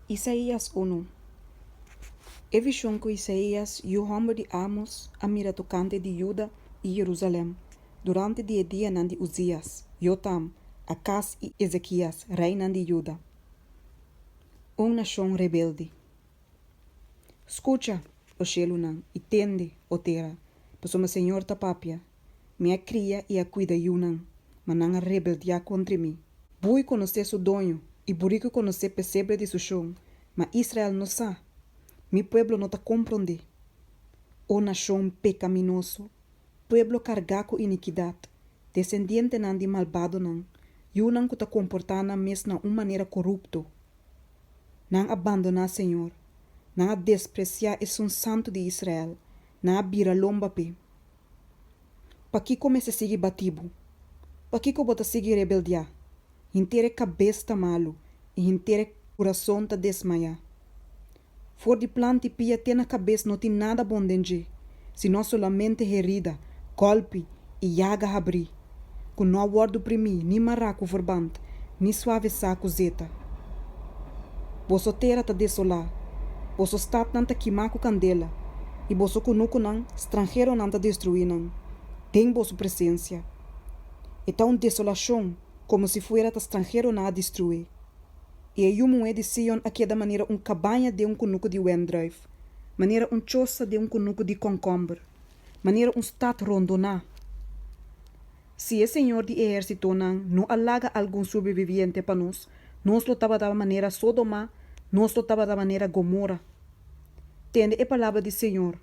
Isaías unu. E vishon ku Isaías, yu hòmber di Amos, a mira tokante di Juda i Jerusalèm durante di e dianan di Uzias, Jotam, Akaz i Ezekias, reinan di Juda. Un nashon rebelde. Skucha, o shelunan, i tende, o tera, pasobra señor ta papia. Mi a kria i a kuida yunan, ma nan a rebeldiá kontra mi. Bui konosé su doño, i buriku konosé pesebre di su shon, ma Israel no sa, mi pueblo no ta komprondé. O nashon pekaminoso, pueblo kargá ku inikidat, desendientenan di malbadonan, yunan ku ta komportá nan mes na un manera korupto! Nan a bandoná señor, nan a despresiá Esun Santu di Israel, nan a bira lomba p'e. Pakiko mester sigui bati bo? Pakiko bo ta sigui rebeldiá? Henter e kabes ta malu i henter e kurason ta desmayá. For di plant'i pia te na kabes no tin nada bon den dje, sino solamente herida, gòlpi i yaga habrí, ku no a wòrdu primí ni mará ku verband ni suavisá ku zeta. Boso tera ta desolá, boso statnan ta kimá ku kandela, i boso kunukunan, stranheronan ta destruí nan den boso presensia. E ta un desolashon komo si fuera ta stranheronan a destruí. I e yu muhé di Sion a keda manera un kabaña den un kunuku di wendrùif, manera un chosa den un kunuku di kònkòmber, manera un stat rondoná. Si e Señor di ehérsitonan no a laga algun sobreviviente pa nos, nos lo tabata manera Sodoma, nos lo tabata manera Gomora. Tende e palabra di Señor,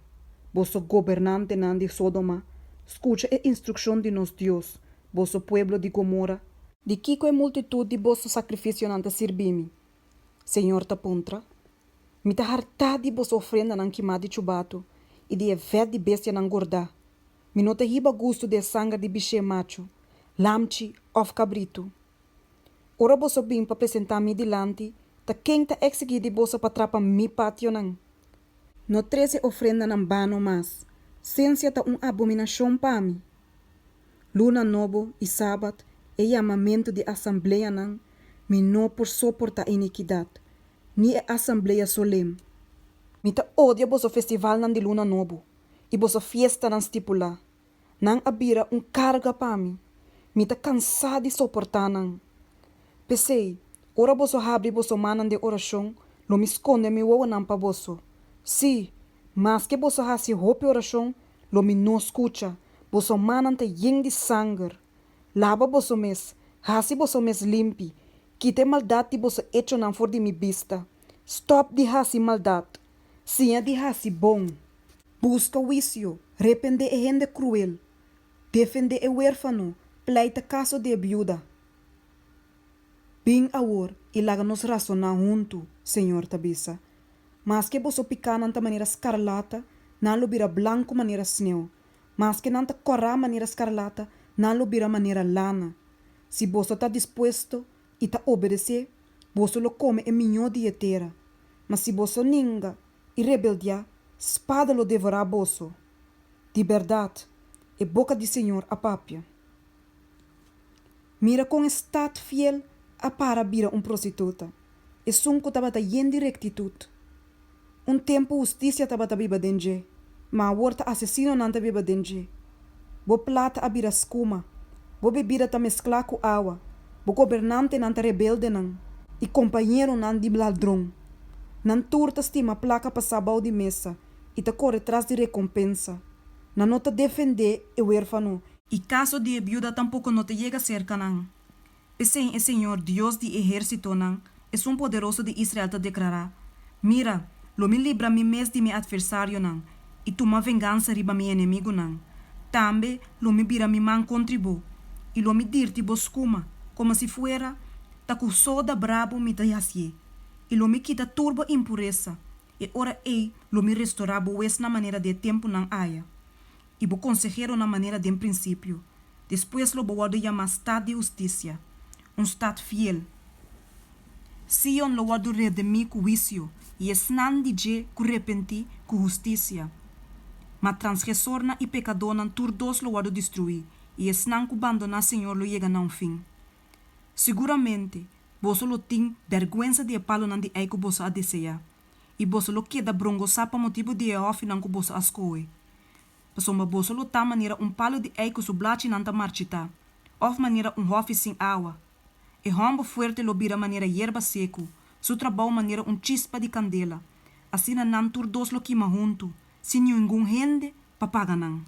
boso gobernantenan di Sodoma, skucha e instrukshon di nos Dios, boso pueblo di Gomora. Di kiko e multitut di boso sakrifisionan ta sirbi mi? Señor ta puntra. Mi ta hartá di boso ofrendanan kimá di chubatu i di e vèt di bestianan gordá. Mi no ta hiba gustu di e sanger di bishé machu, lamchi òf kabritu. Ora boso bin pa presentá mi dilanti, ta ken ta eksigí di boso pa trapa mi pationan? No trese ofrendanan bano mas, sensia ta un abominashon pa mi. Luna nobo i sabat, e yamamentu di asambleanan, mi no por soportá inikidat, ni e asamblea solem. Mi ta odia boso festivalnan di luna nobo i boso fiestanan stipulá. Nan a bira un karga pa mi. Mi ta kansá di soportá nan. P'esei, ora boso habri boso mannan den orashon, lo mi skonde mi wowonan pa boso. Sí, maske boso hasi hopi orashon, lo mi no skucha. Boso mannan ta yen di sanger. Laba boso mes, hasi boso mes limpi, kita e maldat di boso echonan for di mi bista. Stòp di hasi maldat. Siña di hasi bon. Buska huisio, rependé e hende kruel, defendé e wérfano, pleita kaso di e biuda. Bin awor i laga nos rasoná huntu, Señor ta bisa. Maske boso pikánan ta manera skarlata, nan lo bira blanku manera sneu. Maske nan ta kòrá manera skarlata, nan lo bira manera lana. Si boso ta dispuesto i ta obedesé, boso lo kome e mihó di e tera. Ma si boso ninga i rebeldiá, spada lo devorá boso. Di bèrdat, e boka di señor a papia. Mira kon e stat fiel a para bira un prostituta, esun ku tabata yen di rektitut. Un tempu hustisia tabata biba den dje, ma awor ta asesinonan ta biba den dje. Bo plata a bira skuma, bo bebida ta mesklá ku awa, bo gobernantenan ta rebeldenan i kompañeronan di ladron. Nan tur ta stima plaka pasá bou di mesa i ta kore tras di rekompensa. Nan no ta defendé e wérfano. I kaso di e biuda tampoko no ta yega serka nan. P'esei e señor Dios di ehérsitonan, Esun Poderoso di Israel ta deklará, Mira, lo mi libra mi mes di mi atversarionan i tuma vengansa riba mi enemigunan. Tambe lo mi bira mi man kontri bo, i lo mi dirti bo skuma komo si fuera ta ku soda brabu mi ta hasié, i lo mi kita tur bo impuresa, e ora ei lo mi restorá bo wesnan manera di e tempunan aya. i bo konseheronan manera den prinsipio. Despues lo bo wòrdu yamá stat di hustisia, un stat fiel. Sion lo wòrdu redemí ku huisio, i esnan di dje ku repentí, ku hustisia. Ma transgresornan i pekadónan tur dos lo wòrdu destruí, i esnan ku bandoná Señor lo yega na un fin. Siguramente. Boso lo tin bèrgwensa di e palunan di eik ku boso a deseá, i boso lo keda brongosá pa motibu di e hòfinan ku boso a skohe. Pasobra boso lo ta manera un palu di eik ku su blachinan ta marchitá, òf manera un hòfi sin awa. E hòmber fuerte lo bira manera yerba seku, su trabou manera un chispa di kandela. Asina nan tur dos lo kima huntu, sin ningun hende pa paga nan.